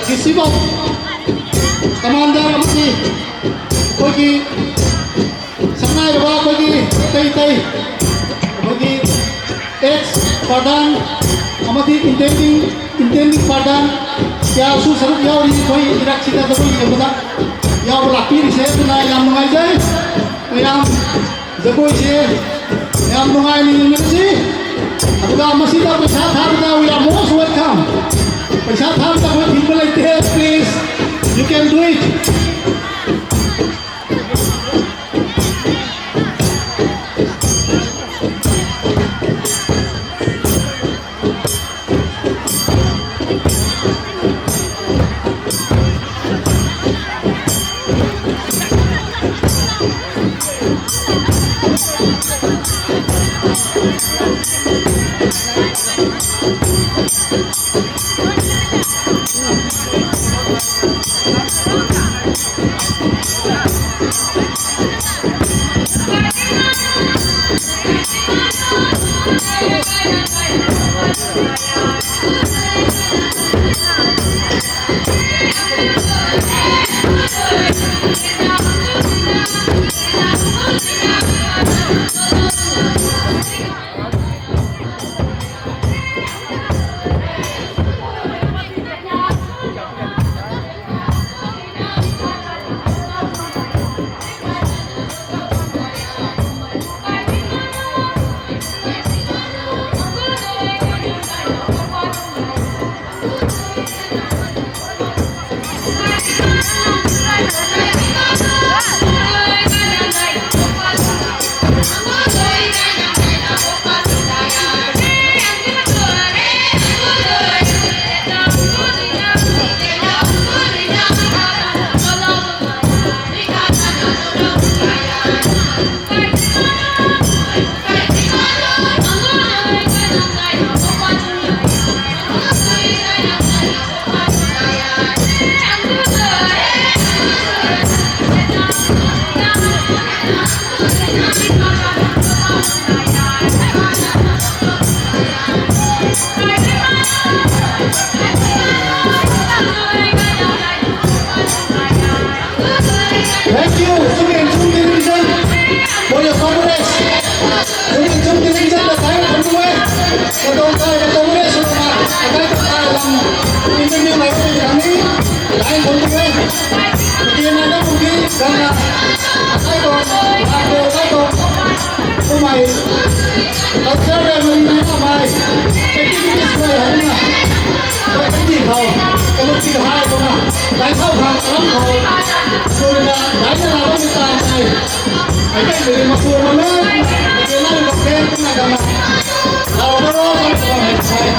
Kisibo, commander amti, Intending, intending partner, kya su saruk yau ri koi irak sita da koi irak da. Yau la pi ri se tuna yam nungai jai. Yam zagoi se yam nungai ni ni si. Abuda masita paisa tha da, we are most welcome. Paisa tha da koi thing palai te, please. You can do it. Thank you, Suming Chung Television, for your coverage. Suming Chung Television ta thank you e. Katong kai katong e suna, akai katong kai lam interview mai ko kami, thank you e. Kati na na kami, gana, akai ko, akai ko, akai ko. Kumai, culture le mari na kumai, activities le hai na. Kati khou, kati hai ko na. Dai khou khang kalam khou. Suna, dai na na kami tan hai. Ai kai le ma ko ma na. Kati na ko ke na kama. Lau na ro na kama hai.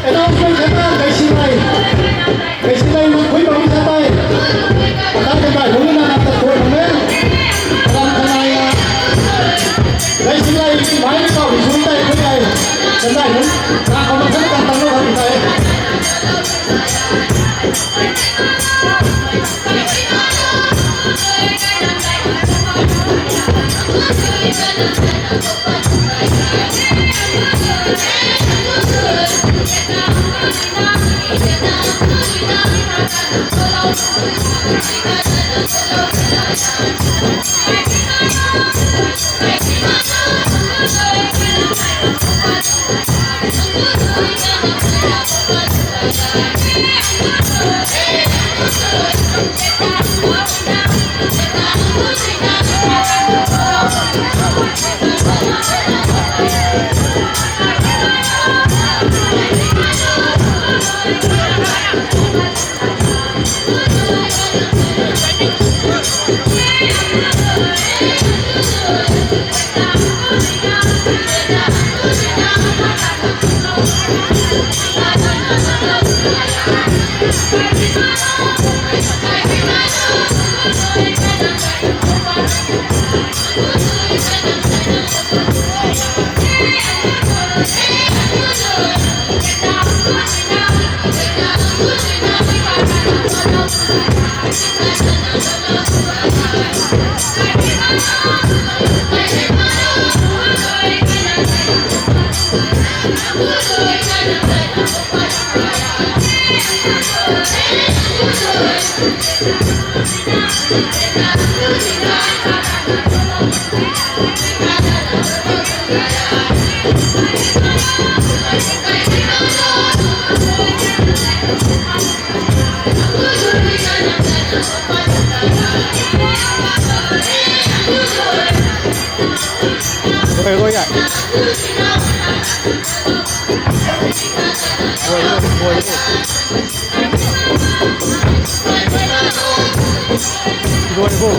Announcement khat na, Kaisinlei. Kaisinlei nang khui bam sa tei. Pakat kanei bungc na nang ta khui bam e. Pakat kanei na. Kaisinlei mai ni kau ni sung tei khui tei. Kanei bungc. Kang kau na khat kang tang lo khat tei. Oi, oi, ya. Oi, oi, oi, oi. Oi, oi.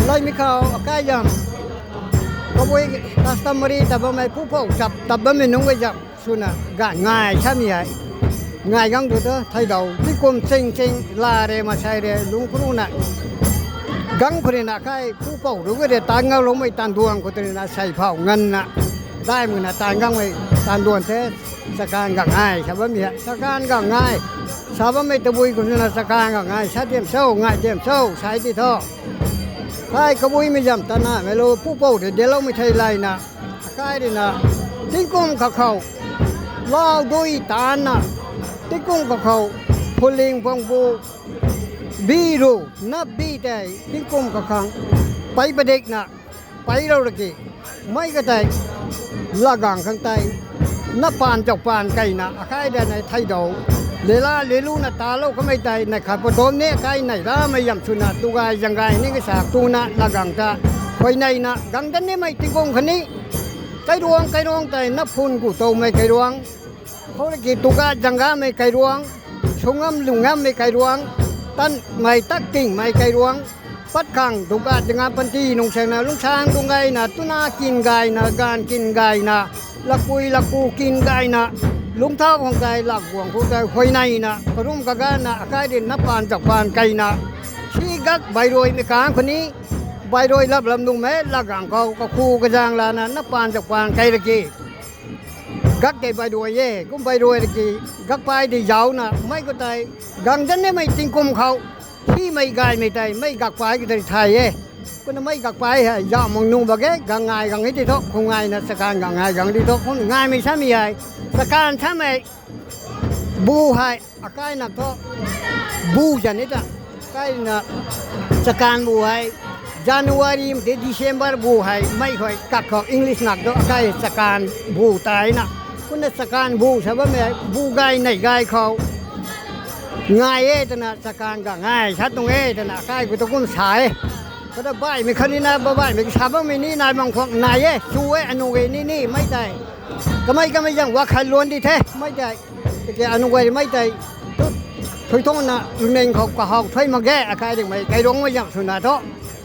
Laimei khou akai zam, kabui customary ta bammei pupouc chap ta bammei nunc guay zam swna ganv ngai samei hei. Ngai gang tu ta theidau, tingkum ching ching, la re, masei re, lungc kru na. Gang khou rui na akai pupouc rui re, taanv ngauloumei taanv duan khou tu rui na sei phou nganvna. Daimei na taanv gangmei taanv duan the, chakan gang ngai sa bammei hei. Chakan gang ngai sa bammei tabui khou swna chakan gang ngai sa diam cho, ngai diam cho, sai ti tho. Kai kabuimei zam ta namei lou, pupouc rui deloumei thei layna. Akai rui na, tingkum kakhou, lau dui taanna, tingkum kakhou, phuling pangbu, bi ru, nap bi tei, tingkum kakhang, pei padikna, pei rou raki, mei ka tei, lagang khang tei, na paan zauc paan kaina, akai da nei theidau, lela leluna talou kamei tei, nei khat patom ni akai nei ramei zam swna, tugay zanggay ni kasa tuna, lagang ta, khuay neina, gang dan nimei tingkum khatni, kairuang, kairuang tei, na phun ku towmei kairuang, khou raki tuga zanggamei kairuang, sungam lungngammei kairuang, tanmei tak tingmei kairuang, pat khang tuga zangga panty nung saengna lungsaeng lung gayna, tuna kin gayna, ganv kin gayna, lakpui lakpu kin gayna, lungcthau khang tei, lakguang khou tei, huayneina, karum kagana, akai rui na paan zauc paan kaina, si gak bairuaimei kang khou ni, bairuai lap lam nungmei, lagang khou, kakhu kazaeng lana, na paan zauc paan kai raki. Gak tei bairuai e, kum bairuai raki, gakpai tei zauna, mei khou tei, gang dan nimei tingkum khou, simei gaymei tei, mei gakpai khou tei thay e. Kumna mei gakpai hei, zauh mak nung bak e, gang ngai gang e ti tho, khou ngaina chakan gang ngai gang ti tho, kum ngaimei samei hei, chakan samei, bu hei, akai na tho, bu zan e ta, akai na, chakan bu hei, January de December bu hei, mei khou kak khou English nak tho, akai chakan bu taina. Kumna chakan bu sa bammei, bu gay nei gay khou, ngai e twna, chakan gang ngai sa tuang e twna, akai khou tu kum sa e. Khou ta baihmei khatni na, baihmei sa bammei ni nai bam khwang nai e, chu e, anu e ni ni, mei tei. Kamei kamei zang wa khat luan di the, mei tei. Tiki anu guay mei tei, tu, thui thungna, luning khou kahawk thuy mak ge, akai ringmei, kairuangmei zam swna tho.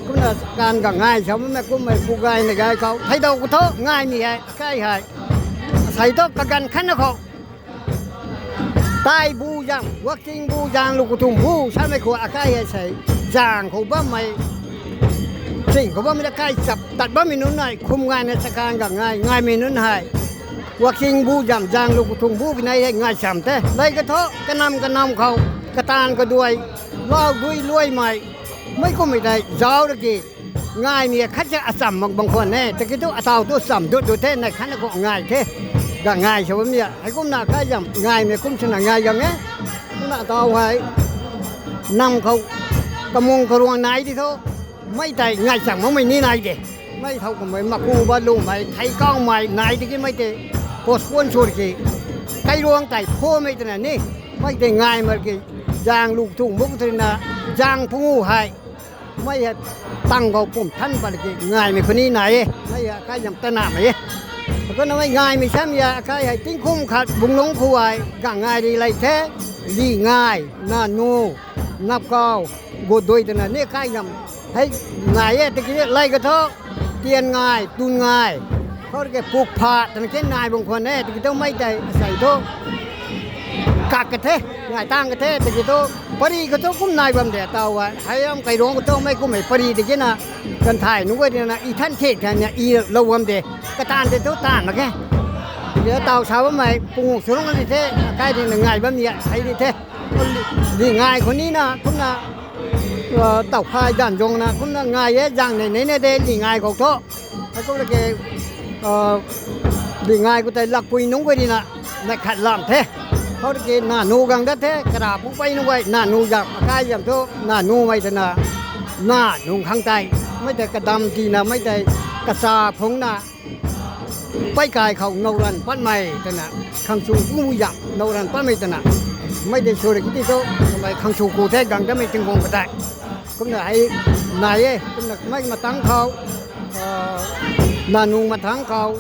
Kumna chakan gang ngai sa bammei, kummei, pu gay nei gay khou, theidau khou tho, ngaimei hei, akai hei. Asei tho, kaganv khatna khou. Tai bu zam, Wakching bu, zang lu kathumh bu, samei khou akai hei sei, zang khou bammei, ching khou bammei akai chap tat bammei nunc hei, khum ngaina chakan gang ngai, ngaimei nunc hei. Wakching bu zam, zang lu kathumh bu, pinei hei ngai cham the. Lei katho, kanam kanam khou, kataanv kaduai, lau dui luaimei, mei kummei tei, zauc raki, ngaimei khat cha acham mak bang khwan e, tiki tu ataw tu cham dut dut the, nei khatna khou ngai the. Gang ngai sa bammei, heikumna kai zam, ngaimei kum swna ngai gang e. Kumna ataw hei, nam khou, kamung karuang nai di tho, mei tei ngai chang makmei ni nai de. Mei thow kummei, maku ba lumei, thei kaumei, nai tiki mei tei, postpone sw raki. Kairuang tei phomei twna ni, mei tei ngai mak raki. Zang lu thung buk thina, zang pungu hei. Mei hei tang khou pum than pat ki ngaimei khou ni nai e. Mei hei kai zam ta namei e. Akumna mei ngaimei sam ya, kai hei tingkum khat bunglungc khou hei gang ngai ri lei the. Li ngai, nanu, nap kau, gut dui twna ni kai zam hei nai e, tiki lei ka thu, tian ngai, tun ngai. Khou ke puk pha, twna ke nai bung khwan e, tiki thu mei tei, asei thu. Kak ka the, ngai tang ka the, tiki thu, pari ka thu kum nai bam de, tau e. Hei am kai rong ka thu mei kummei pari tiki na, kan thai nunc guay na, i than khek than na, i lou bam de. Katan de thu tan mak khe. Tiki tau sa bammei, pungu surung di the, kai di na ngai bam ya, hei di the. Li ngai khou ni na, kumna, tau phai dan zong na, kumna ngai e, zang nei nei na de, li ngai khou thu. Hei kum la ke, li ngai khou tei lakpui nunc guay di na, na khat lam the. Khou ke nanu gang dat the, kara pupei nunc guay, nanu zam, akai zam thu, nanumei twna, na nung khang tei, mei tei kadam tina, mei tei kacha phungna, pei kai khou now ran patmei twna, khang chu ku zam, now ran patmei twna, mei tei sw ri kiti thu, mei khang chu ku the gang damei tingkung ka tei. Kumna hei nai e, kumna mei matang khou, nanu matang khou,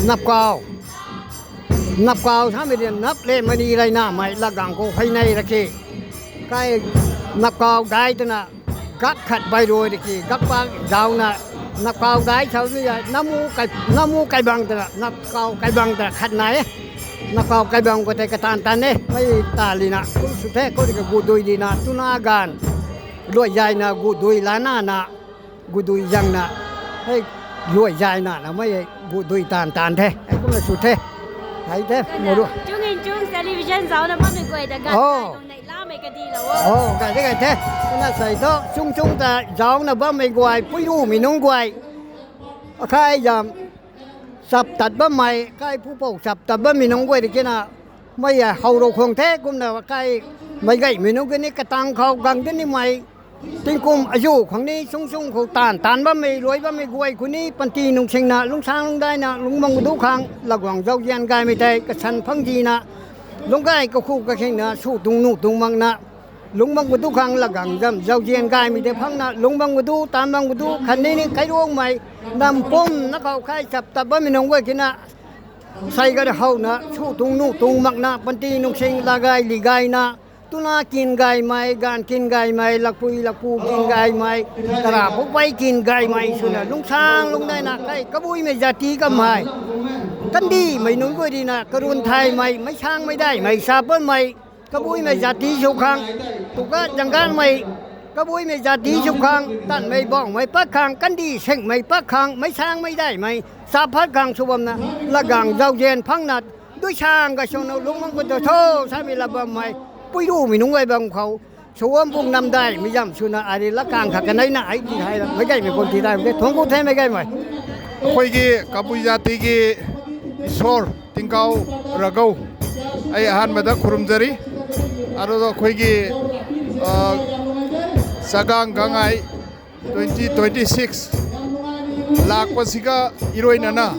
nap kau. Nap kau samei di nap le mani rey namei, latgang khou hei nei ra ki. Kai nap kau dai twna, gak khat bai rui ra ki, gak pa zauna, nap kau dai sau ni ya, namu kai, namu kai bang twna, nap kau kai bang twna khat nai e. Nap kau kai bang khou tei katan tan e, mei ta li na, kum sw the, khou di ka gut dui di na, tuna ganv, luai zay na, gut dui lana na, gut dui zang na, hei, luai zay na, na mei gut dui tan tan the, hei kumna sw the, hei the, mu ru. Chung in chung television zaucna bammei guay ta ganv, oh, neihlamei kadilou o. Oh, kai the, kai the. Kumna sei thu, chung chung ta zaucna bammei guay, puirumei nunc guay. Akai zam, chap tat bammei, kai pupou chap tat bammei nunc guay di kina, mei e how rou khwang the, kumna kai, meic gaymei nunc kini katang khou gang di nimei, tingkum azu khwang ni chung chung khou taanv taanc bammei, luai bammei guay khou ni, panty nungsingna, lungcsaeng lungcdaina, lungc bam kadu khang, latguang zauzian gaymei tei, kasan phang dina, lungc gay kakhu kakhingna, sw tuang nuh tuang makna, lungc bam kadu khang, latguang zam zauzian gaymei tei phangna, lungc bam kadu, taanv bam kadu, khatni ni kairuangmei, nam pumna khou kai chap tat bammei nunc guay kina, sei gay howna, sw tuang nuh tuang makna, panty nungsing, lat gay li gayna, tuna kin gaymei, ganv kin gaymei, lakpui lakpu kin gaymei, kara pupei kin gaymei swna, lungcsaeng lungcdaina, kai kabuimei zati kamei, kandihmei nunc guay di na, karun thaymei, meic saengmei daihmei, sa patmei, kabuimei zati sw khang, tuka zangganmei, kabuimei zati sw khang, tanmei bauhmei pat khang, kandih singmei pat khang, meic saengmei daihmei, sa pat khang sw bamna, latguang zauzian phangna, dui sang ka swna lungc bam kadu tho, samei lat bammei, puirumei nunc guay bam khou, sw bam pung namdaihmei zam swna, ari latkaeng khat kaneina, ai ti hei, meic gaymei kum ti dai, thuang ku the meic gaymei. ꯑꯩꯈꯣꯏꯒꯤ ꯀꯕꯨꯏ ꯖꯥꯇꯤꯒꯤ ꯏꯁꯣꯔ ꯇꯤꯡꯀꯥꯎ ꯔꯥꯒꯧ, ꯑꯩ ꯑꯍꯥꯟꯕꯗ ꯈꯨꯔꯨꯝꯖꯔꯤ꯫ ꯑꯗꯨꯒ ꯑꯩꯈꯣꯏꯒꯤ, ꯑ, ꯆꯥꯒꯥꯡ ꯒꯥꯡꯉꯥꯏ twenty twenty-six ꯂꯥꯛꯄꯁꯤꯒ ꯏꯔꯣꯏꯅꯅ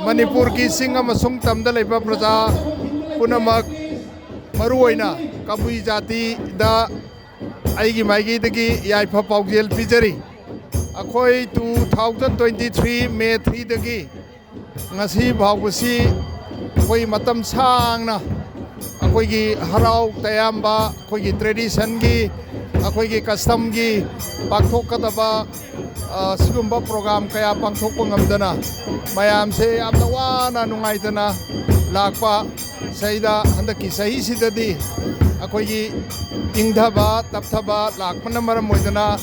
ꯃꯅꯤꯄꯨꯔꯒꯤ ꯆꯤꯡ ꯑꯃꯁꯨꯡ ꯇꯝꯗ ꯂꯩꯕ ꯄ꯭ꯔꯖꯥ ꯄꯨꯝꯅꯃꯛ, ꯃꯔꯨꯑꯣꯏꯅ ꯀꯕꯨꯏ ꯖꯥꯇꯤꯗ ꯑꯩꯒꯤ ꯃꯥꯏꯀꯩꯗꯒꯤ ꯌꯥꯏꯐ ꯄꯥꯎꯖꯦꯜ ꯄꯤꯖꯔꯤ꯫ ꯑꯩꯈꯣꯏ two thousand twenty-three May threeꯗꯒꯤ ꯉꯁꯤ ꯐꯥꯎꯕꯁꯤ ꯑꯩꯈꯣꯏ ꯃꯇꯝ ꯁꯥꯡꯅ ꯑꯩꯈꯣꯏꯒꯤ ꯍꯔꯥꯎ ꯇꯌꯥꯝꯕ, ꯑꯩꯈꯣꯏꯒꯤ traditionꯒꯤ, ꯑꯩꯈꯣꯏꯒꯤ customꯒꯤ ꯄꯥꯡꯊꯣꯛꯀꯗꯕ, ꯑ, ꯁꯤꯒꯨꯝꯕ program ꯀꯌꯥ ꯄꯥꯡꯊꯣꯛꯄ ꯉꯝꯗꯅ ꯃꯌꯥꯝꯁꯦ ꯌꯥꯝꯅ ꯋꯥꯅ ꯅꯨꯡꯉꯥꯏꯇꯅ ꯂꯥꯛꯄ ꯁꯤꯗ ꯍꯟꯗꯛꯀꯤ ꯆꯍꯤꯁꯤꯗꯗꯤ ꯑꯩꯈꯣꯏꯒꯤ ꯏꯪꯊꯕ ꯇꯞꯊꯕ ꯂꯥꯛꯄꯅ ꯃꯔꯝ ꯑꯣꯏꯗꯅ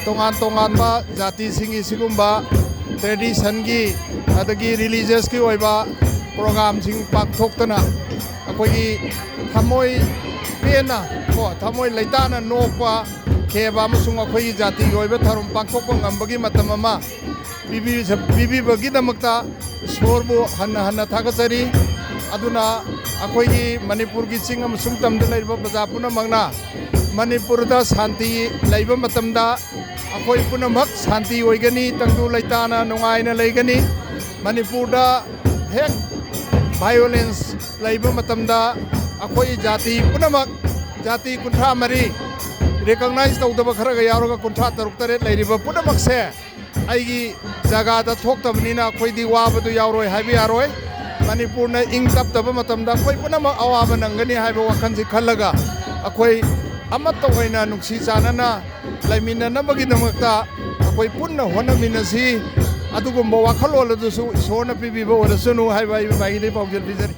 ꯇꯣꯉꯥꯟ ꯇꯣꯉꯥꯟꯕ ꯖꯥꯇꯤꯁꯤꯡꯒꯤ ꯁꯤꯒꯨꯝꯕ traditionꯒꯤ ꯑꯗꯒꯤ religiousꯀꯤ ꯑꯣꯏꯕ programꯁꯤꯡ ꯄꯥꯡꯊꯣꯛꯇꯅ ꯑꯩꯈꯣꯏꯒꯤ ꯊꯃꯣꯏ ꯄꯦꯟꯅ ꯀꯣ, ꯊꯃꯣꯏ ꯂꯩꯇꯥꯅ ꯅꯣꯛꯄ, ꯈꯦꯕ ꯑꯃꯁꯨꯡ ꯑꯩꯈꯣꯏꯒꯤ ꯖꯥꯇꯤꯒꯤ ꯑꯣꯏꯕ ꯊꯧꯔꯝ ꯄꯥꯡꯊꯣꯛꯄ ꯉꯝꯕꯒꯤ ꯃꯇꯝ ꯑꯃ ꯄꯤꯕꯤ-, ꯄꯤꯕꯤꯕꯒꯤꯗꯃꯛꯇ ꯏꯁꯣꯔꯕꯨ ꯍꯟꯅ ꯍꯟꯅ ꯊꯥꯒꯠꯆꯔꯤ꯫ ꯑꯗꯨꯅ ꯑꯩꯈꯣꯏꯒꯤ ꯃꯅꯤꯄꯨꯔꯒꯤ ꯆꯤꯡ ꯑꯃꯁꯨꯡ ꯇꯝꯗ ꯂꯩꯔꯤꯕ ꯄ꯭ꯔꯖꯥ ꯄꯨꯝꯅꯃꯛꯅ ꯃꯅꯤꯄꯨꯔꯗ ꯁꯥꯟꯇꯤ ꯂꯩꯕ ꯃꯇꯝꯗ ꯑꯩꯈꯣꯏ ꯄꯨꯝꯅꯃꯛ ꯁꯥꯟꯇꯤ ꯑꯣꯏꯒꯅꯤ, ꯇꯪꯗꯨ ꯂꯩꯇꯥꯅ ꯅꯨꯡꯉꯥꯏꯅ ꯂꯩꯒꯅꯤ꯫ ꯃꯅꯤꯄꯨꯔꯗ ꯍꯦꯛ violence ꯂꯩꯕ ꯃꯇꯝꯗ ꯑꯩꯈꯣꯏ ꯖꯥꯇꯤ ꯄꯨꯝꯅꯃꯛ ꯖꯥꯇꯤ ꯀꯨꯟꯊ꯭ꯔꯥ ꯃꯔꯤ recognize ꯇꯧꯗꯕ ꯈꯔꯒ ꯌꯥꯎꯔꯒ ꯀꯨꯟꯊ꯭ꯔꯥ ꯇꯔꯨꯛ ꯇꯔꯦꯠ ꯂꯩꯔꯤꯕ ꯄꯨꯝꯅꯃꯛꯁꯦ ꯑꯩꯒꯤ ꯖꯒꯥꯗ ꯊꯣꯛꯇꯕꯅꯤꯅ ꯑꯩꯈꯣꯏꯗꯤ ꯋꯥꯕꯗꯨ ꯌꯥꯎꯔꯣꯏ ꯍꯥꯏꯕ ꯌꯥꯔꯣꯏ꯫ ꯃꯅꯤꯄꯨꯔꯅ ꯏꯪ ꯇꯞꯇꯕ ꯃꯇꯝꯗ ꯑꯩꯈꯣꯏ ꯄꯨꯝꯅꯃꯛ ꯑꯋꯥꯕ ꯅꯪꯒꯅꯤ ꯍꯥꯏꯕ ꯋꯥꯈꯜꯁꯤ ꯈꯜꯂꯒ ꯑꯩꯈꯣꯏ ꯑꯃꯠꯇ ꯑꯣꯏꯅ ꯅꯨꯡꯁꯤ ꯆꯥꯟꯅꯅ ꯂꯩꯃꯤꯟꯅꯅꯕꯒꯤꯗꯃꯛꯇ ꯑꯩꯈꯣꯏ ꯄꯨꯟꯅ ꯍꯣꯠꯅꯃꯤꯟꯅꯁꯤ꯫ ꯑꯗꯨꯒꯨꯝꯕ ꯋꯥꯈꯜꯂꯣꯟ ꯑꯗꯨꯁꯨ ꯏꯁꯣꯔꯅ ꯄꯤꯕꯤꯕ ꯑꯣꯏꯔꯁꯅꯨ ꯍꯥꯏꯕ ꯑꯩ ꯃꯥꯏꯒꯤꯗꯤ ꯄꯥꯎꯖꯦꯜ ꯄꯤꯖꯔꯤ꯫